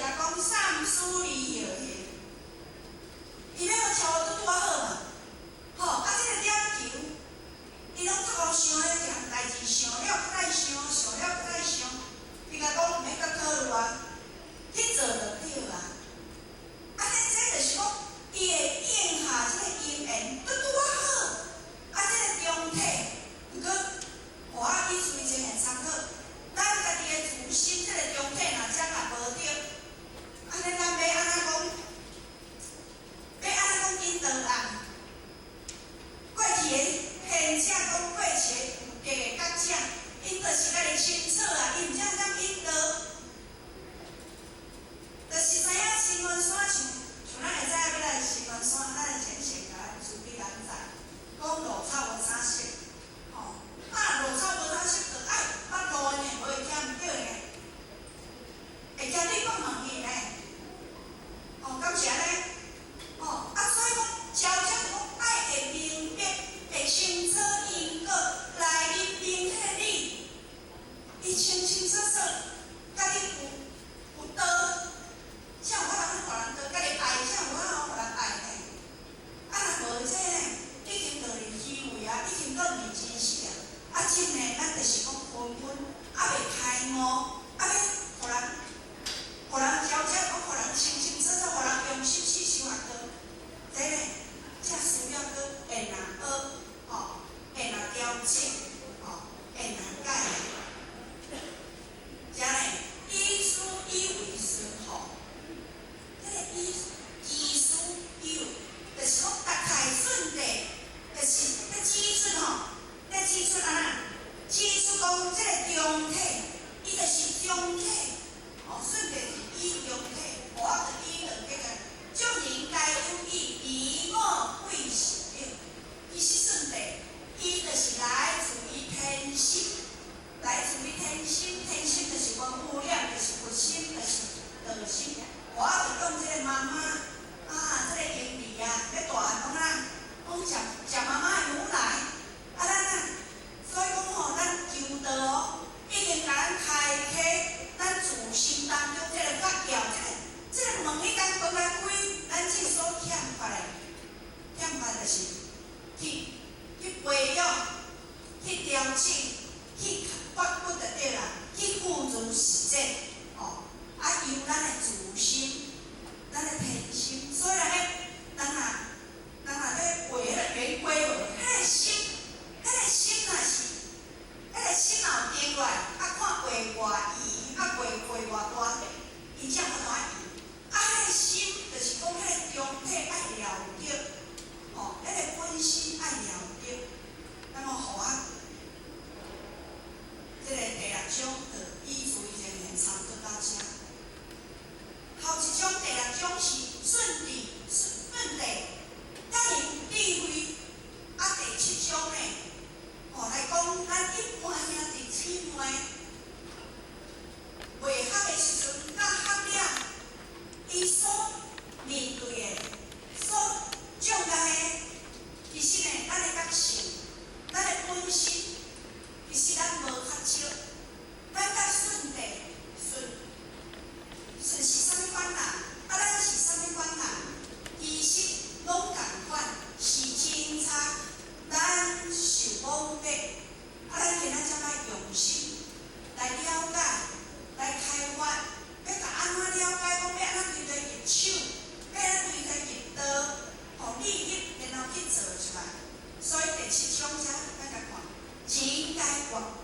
共講三思而後行，伊欲予超拄拄仔好嘛，吼，啊，這個點球，伊攏足予想咧一項代誌，想了閣再想，想了閣再想，伊共講毋免閣考慮啊，去做就對啊。啊，這就是講，伊會應下這個因緣，拄拄仔好。啊，這個中體，毋過，予我以隨前的參考，咱家己的自心，這個中體若掌握無著，按呢咱欲按怎講？欲按怎講引導案？過去的賢者講過去的有德的覺者，𪜶就是家己清楚啊，伊毋才通引導，就是知影清源山像像咱會知影欲來清源山，咱的前線共咱慈悲人在講路草無啥色，吼，啊路草無啥色，就愛捌路的呢，無會行毋著呢，會驚你講問伊呢，吼，敢是按呢？吼，啊所以講，悄悄就講愛會明白，會清楚因果來明明彼個理，伊清清楚楚，家己有道，才有法度去予人道，家己愛才有法度予人愛呢。啊，若無這呢，已經落入虛偽啊，已經落入真實啊。啊，真呢，咱就是講紛紛，猶未開悟，啊欲予人，予人悄悄講，予人清清楚楚，予人用心去修學道。這呢，才需要閣練啊學，吼，練啊調整，吼，練啊改。遮呢，以思以為順吼，這個以以思以為，就是講逐開順序，就是咧指出吼，咧指出按怎？指出講這個中體，伊就是中體，吼，順序是以中體，無我就以兩個個，眾人皆有意，離我貴是等。其實順序，伊就是來自於天心，來自於天心，天心就是無污染，就是佛心，就是道心。我就講這個媽媽啊，這個嬰兒啊，欲大漢攏按怎？攏食食媽媽的母奶，啊咱啊，所以講吼，咱求道哦，已經共咱開啟咱自心當中這個發耀，這個門彼間關來開，咱這所欠缺的，欠缺就是去培養、去調整、去發掘就對啦，去付諸實踐，吼，啊由咱的自心，咱的天心，所以咧，人若咧畫彼個圓規無，彼個心，彼個心若是，彼個心若有定落來，啊看畫偌圓，啊畫畫偌大，伊才有法度圓。啊，彼個心就是講彼個中體愛了得，吼，彼個本心愛了得，那麼予我這個第六章就以隨前言參考到遮。頭一章第六章是順序順序，遮爾有智慧。啊，第七章呢，吼來講咱一般兄弟姊妹未學的時陣，佮學了，伊所面對的、所障礙的，其實呢，咱的覺性，咱的本心，其實咱無較少，咱佮順序順順是啥物款人，啊，咱是啥物款人，其實攏仝款，是真差，咱受罔迫，啊，咱今仔才愛用心來了解，來開發，欲共按怎了解？講欲按怎對伊入手，欲按怎對伊入道，予利益，然後去做出來。所以第七章才咱共看，錢解決。